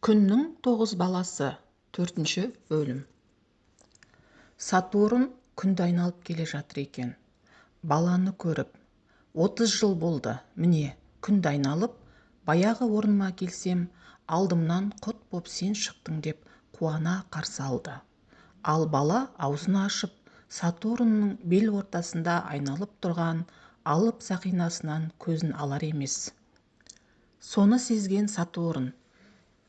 Күннің тоғыз баласы. 4-ші бөлім. Сатурн күнді айналып келе жатыр екен. Баланы көріп, 30 жыл болды, міне, күнді айналып, баяғы орныма келсем, алдымнан құт боп сен шықтың деп қуана қарсы алды. Ал бала аузын ашып, Сатурнның бел ортасында айналып тұрған алып сақинасынан көзін алар емес. Соны сезген Сатурн: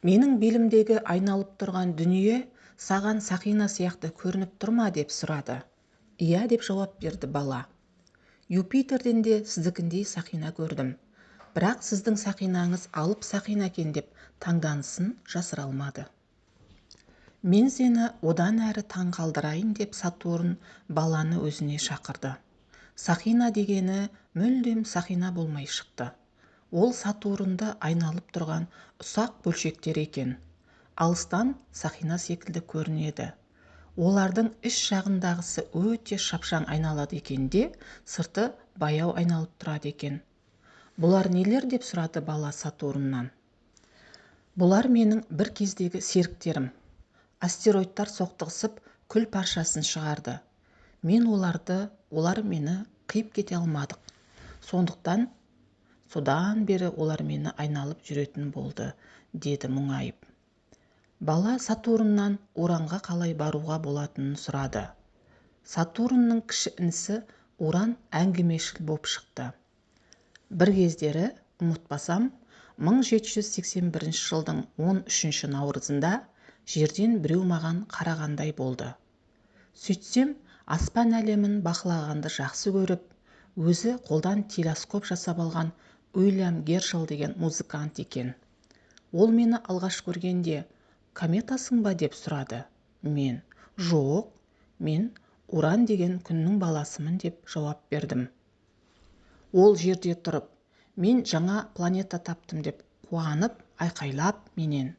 «Менің белімдегі айналып тұрған дүние саған сақина сияқты көрініп тұр ма?» деп сұрады. «Иә», деп жауап берді бала. «Юпитерден де сіздікіндей сақина көрдім. Бірақ сіздің сақинаңыз алып сақина екен» деп таңданысын жасыра алмады. «Мен сені одан әрі таң қалдырайын» деп Сатурн баланы өзіне шақырды. Сақина дегені мүлдем сақина болмай шықты. Ол Сатурнды айналып тұрған ұсақ бөлшектер екен. Алыстан сақина секілді көрінеді. Олардың іш жағындағысы өте шапшаң айналады екен де, сырты баяу айналып тұрады екен. «Бұлар нелер?» деп сұрады бала Сатурннан. «Бұлар менің бір кездегі серіктерім. Астероидтар соқтығысып, күл паршасын шығарды. Мен оларды, олар мені қиып кете алмадық. Сондықтан содан бері олар мені айналып жүретін болды», деді мұңайып. Бала Сатурннан Уранға қалай баруға болатынын сұрады. Сатурнның кіші інісі Уран әңгімешіл боп шықты. Бір кездері, ұмытпасам, 1781 жылдың 13 наурызында жерден біреу маған қарағандай болды. Сөйтсем, аспан әлемін бақылағанды жақсы көріп, өзі қолдан телескоп жасап алған Уильям Гершел деген музыкант екен. Ол мені алғаш көргенде, «Кометасың ба?» деп сұрады. Мен: «Жоқ, мен Уран деген күннің баласымын» деп жауап бердім. Ол жерде тұрып, «Мен жаңа планета таптым» деп қуанып, айқайлап менен: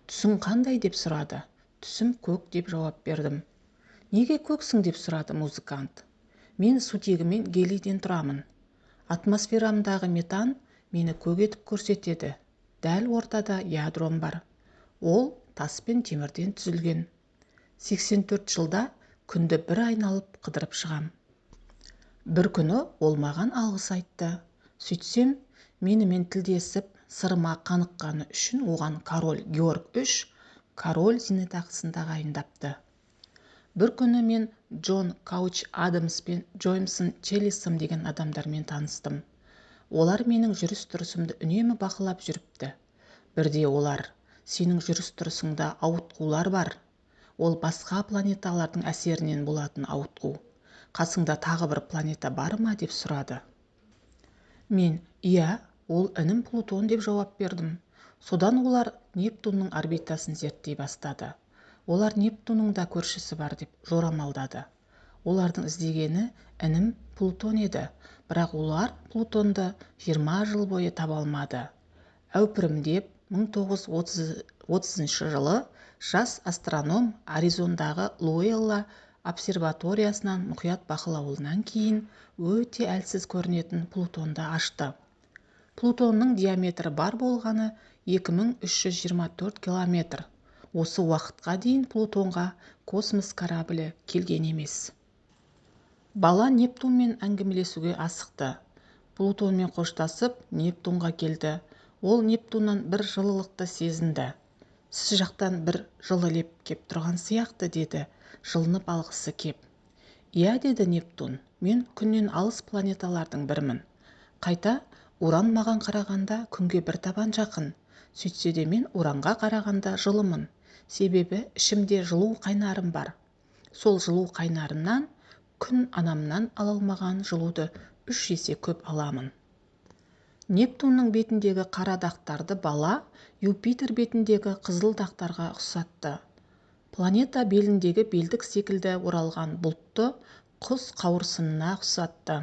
«Түсің қандай?» деп сұрады. «Түсім көк» деп жауап бердім. «Неге көксің?» деп сұрады музыкант. «Мен сутегі мен гелийден тұрамын. Атмосферамдағы метан мені көк етіп көрсетеді. Дәл ортада ядром бар. Ол тас пен темірден түзілген. 84 жылда күнді бір айналып қыдырып шығам». Бір күні ол маған алғыс айтты. Сөйтсем, менімен тілдесіп, сырыма қаныққаны үшін оған король Георг III король зейнетақысын тағайындапты. Бір күні мен Джон Кауч Адамс пен Джоймсон Челлисом деген адамдармен таныстым. Олар менің жүріс-тұрысымды үнемі бақылап жүріпті. Бірде олар: «Сенің жүріс-тұрысыңда ауытқулар бар. Ол басқа планеталардың әсерінен болатын ауытқу. Қасыңда тағы бір планета бар ма?» деп сұрады. Мен: «Иә, ол інім Плутон» деп жауап бердім. Содан олар Нептунның орбитасын зерттей бастады. Олар Нептунның да көршісі бар деп жорамалдады. Олардың іздегені інім Плутон еді, бірақ олар Плутонды 20 жыл бойы таба алмады. Әупірімдеп 1930 жылы жас астроном Аризондағы Луэлла обсерваториясынан мұқият бақылауынан кейін өте әлсіз көрінетін Плутонды ашты. Плутонның диаметрі бар болғаны 2324 километр. Осы уақытқа дейін Плутонға космос кораблі келген емес. Бала Нептунмен әңгімелесуге асықты. Плутонмен қоштасып, Нептунға келді. Ол Нептуннан бір жылылықты сезінді. «Сіз жақтан бір жылы леп кеп тұрған сияқты», деді жылынып алғысы кеп. «Иә», деді Нептун, «мен күннен алыс планеталардың бірімін. Қайта Уран маған қарағанда күнге бір табан жақын. Сөйтсе де мен Уранға қарағанда жылымын. Себебі ішімде жылу қайнарым бар. Сол жылу қайнарынан күн анамнан ала алмаған жылуды 3 есе көп аламын». Нептунның бетіндегі қара дақтарды бала Юпитер бетіндегі қызыл дақтарға ұқсатты. Планета беліндегі белдік секілді оралған бұлтты құс қауырсынына ұқсатты.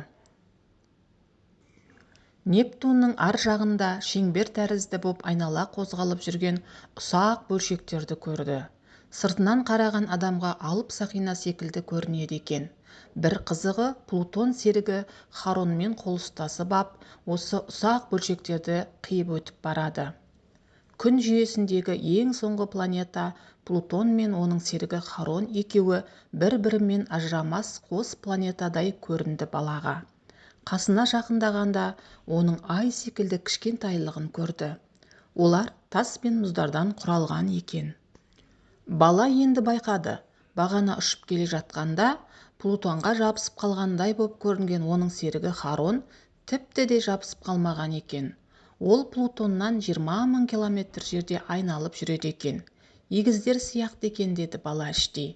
Нептунның ар жағында шеңбер тәрізді боп айнала қозғалып жүрген ұсақ бөлшектерді көрді. Сыртынан қараған адамға алып сақина секілді көрінеді екен. Бір қызығы, Плутон серігі Харонмен қол ұстасып ап, осы ұсақ бөлшектерді қиып өтіп барады. Күн жүйесіндегі ең соңғы планета Плутон мен оның серігі Харон екеуі бір-бірімен ажырамас қос планетадай көрінді балаға. Қасына жақындағанда оның ай секілді кішкентайлығын көрді. Олар тас пен мұздардан құралған екен. Бала енді байқады, бағана ұшып келе жатқанда Плутонға жабысып қалғандай боп көрінген оның серігі Харон тіпті де жабысып қалмаған екен. Ол Плутоннан 20 000 километр жерде айналып жүреді екен. Егіздер сияқты екен деді бала іштей.